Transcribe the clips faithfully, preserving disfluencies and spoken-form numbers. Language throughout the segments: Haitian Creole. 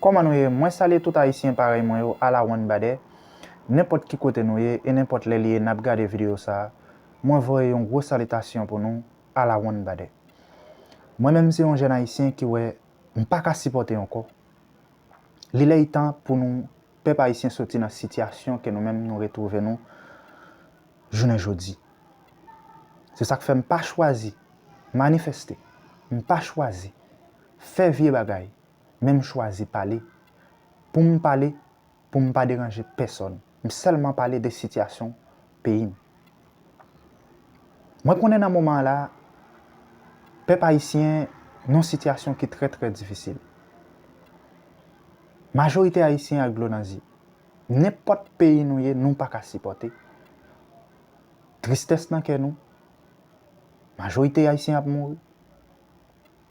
Kòman nou ye? Mwen salye tout Ayisyen parèy mwen yo, ala one badè. Nenpòt ki kote nou ye, e nenpòt lè li ye n ap gade videyo sa a, mwen voye yon gwo salitasyon pou nou, ala one badè. Mwen menm se yon jèn Ayisyen ki wè m pa ka sipòte ankò. Li lè i tan pou nou, pèp ayisyen, soti nan sitiyasyon ke nou menm nou retwouve nou jounen jodi. Se sa k fè m pa chwazi manifeste, m pa chwazi fè vye bagay, men m chwazi pale. Pou m pale, pou m pa deranje pèsòn. M sèlman pale de sitiyasyon peyi m. Mwen konnen nan moman an la, pèp ayisyen nan yon sitiyasyon ki trè, trè difisil. Majorite ayisyen ak dlo nan zye. Nenpòt peyi nou ye, nou pa ka sipòte. Tristès nan kè nou. Majorite ayisyen ap mouri.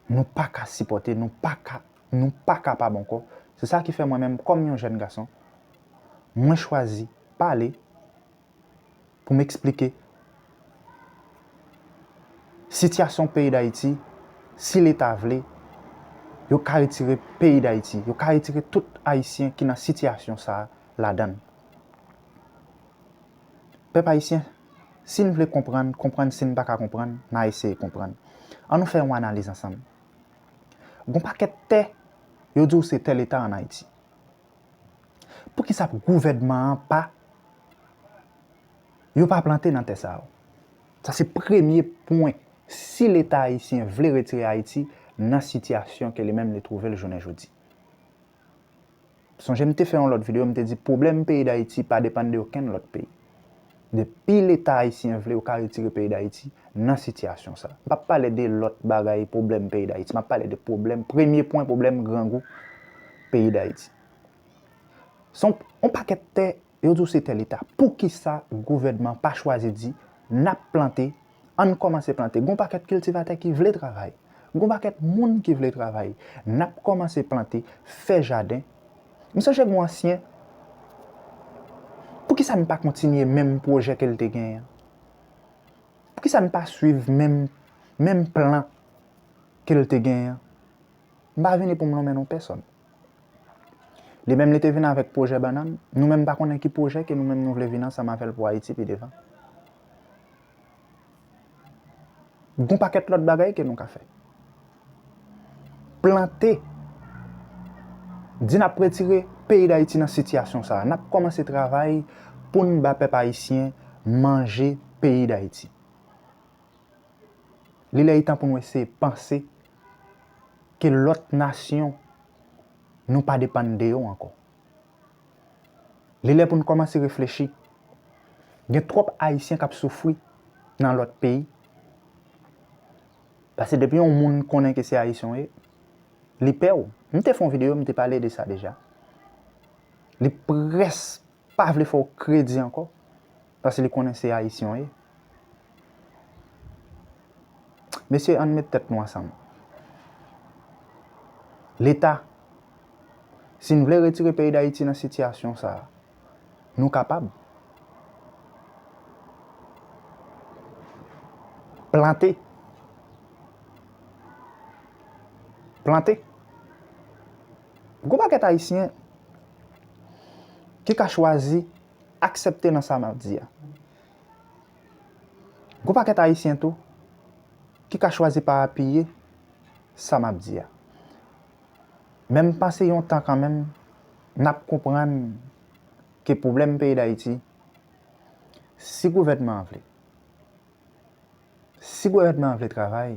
Nou pa ka sipòte, nou pa ka, nou pa kapab ankò. Se sa ki fè mwen menm, kòm yon jèn gason, mwen chwazi pale pou m eksplike sitiyasyon peyi Dayiti. Si Leta vle, yo ka retire peyi Dayiti, yo ka retire tout Ayisyen ki nan sitiyasyon sa a ladan l. Pèp ayisyen, si n vle konprann, konprann, si n pa ka konprann, n a eseye konprann. An nou fè yon analiz ansanm. Gon pakèt tè, yo di w se tè Leta ann Ayiti. Poukisa gouvènman an pa, yo pa plante nan tè sa yo? Sa se premye pwen. Si Leta ayisyen vle retire Ayiti nan sitiyasyon ke li menm li twouve l jounen jodi. Sonje m te fè yon lòt videyo, m te di pwoblèm peyi Dayiti pa depann de okenn lòt peyi. Depi Leta ayisyen vle, yo ka retire peyi Dayiti nan sitiyasyon sa. M p ap pale de lòt bagay, pwoblèm peyi Dayiti. M ap pale de pwoblèm, premye pwen, pwoblèm grangou peyi Dayiti. Se yon, yon pakèt tè, yo di w se tè Leta. Poukisa gouvènman pa chwazi di, n ap plante, ann kòmanse plante? Gon pakèt kiltivatè ki vle travay. Gon pakèt moun ki vle travay. N ap kòmanse plante, fè jaden. M sonje gon ansyen, poukisa n pa kontinye menm pwojè ke l te genyen an? Poukisa n pa swiv menm, menm plan ke l te genyen an? M pa vini pou m lonmen non pèsòn. Li menm li te vin avèk pwojè bannann, nou menm pa konnen ki pwojè ke nou menm nou vle vin ansanm avè l pou Ayiti pi devan. Gon pakèt lòt bagay ke nou ka fè. Plante. Di n ap retire peyi Dayiti nan sitiyasyon sa a. N ap kòmanse travay pou n ba pèp ayisyen manje peyi Dayiti. Li lè i tan pou nou eseye panse ke lòt nasyon, nou pa depann de yo ankò. Li lè pou n kòmanse reflechi. Gen twòp Ayisyen k ap soufri nan lòt peyi. Paske depi yon moun konnen ke se Ayisyen w ye, li pè w. M te fè yon videyo, m te pale de sa deja. Li près pa vle fè w kredi ankò, paske li konnen se Ayisyen w ye. Mesye, ann met tèt nou ansanm. Leta, si n vle retire peyi Dayiti nan sitiyasyon sa a, nou kapab. Plante. Plante. Gon pakèt Ayisyen ki ka chwazi aksepte nan sa m ap di a. Gon pakèt Ayisyen tou ki ka chwazi pa apiye sa m ap di a. Men m panse yon tan kanmenm, n ap konprann ke pwoblèm peyi Dayiti, si gouvènman an vle, si gouvènman an vle travay,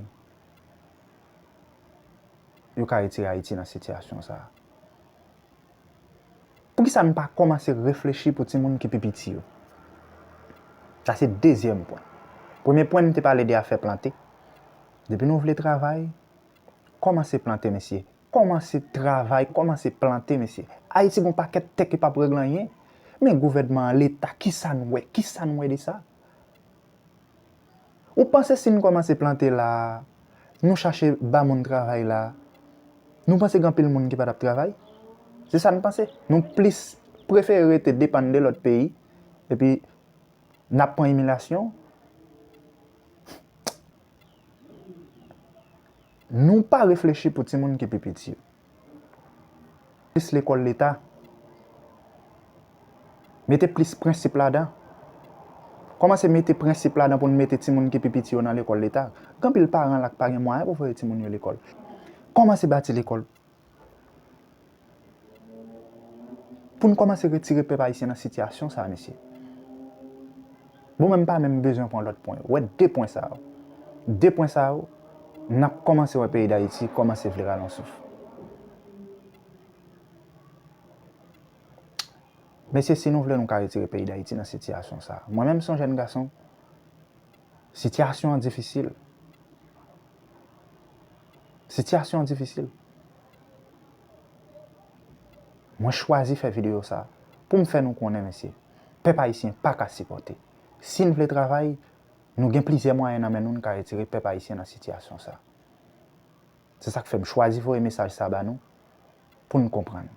yo ka retire Ayiti nan sitiyasyon sa a. Poukisa n pa kòmanse reflechi pou timoun ki pi piti yo? Sa se dezyèm pwen. Premye pwen, m te pale de afè plante. Depi nou vle travay, kòmanse plante, mesye. Kòmanse travay, kòmanse plante, mesye. Ayiti gon pakèt tè ki p ap regle anyen. Men gouvènman an, Leta, kisa n wè? Kisa n wè de sa? Ou panse si n kòmanse plante la a, nou chache ba moun travay la a, nou panse gen anpil moun ki pa t ap travay? Se sa n panse? Nou plis prefere rete depann de lòt peyi, epi n ap pran imilyasyon? Nou pa reflechi pou timoun ki pi piti yo. Plis lekòl leta. Mete plis prensip ladan. Kòmanse mete prensip ladan pou n mete timoun ki pi piti yo nan lekòl leta. Gen anpil paran la k pa gen mwayen pou voye timoun yo lekòl. Kòmanse bati lekòl. Pou n kòmanse retire pèp ayisyen nan sitiyasyon sa a, mesye. Bon, mwen m pa menm bezwen pran lòt pwen yo. Wè de pwen sa yo. De pwen sa yo, n ap kòmanse wè peyi Dayiti kòmanse vle rale yon souf. Mesye, si nou vle, nou ka retire peyi Dayiti nan sitiyasyon sa a. Mwen menm, se yon jèn gason. Sitiyasyon an difisil. Sitiyasyon an difisil. Mwen chwazi fè videyo sa a pou m fè nou konnen, mesye, pèp ayisyen pa ka sipòte. Si n vle travay, nou gen plizyè mwayen nan men nou, n ka retire pèp ayisyen nan sitiyasyon sa a. Se sa k fè m chwazi voye mesaj sa a ba nou pou n konprann.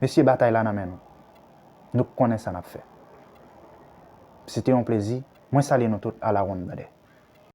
Mesye, batay la nan men nou. Nou k konnen sa n ap fè. Se te yon plezi. Mwen salye nou tout. A la wonn, brother.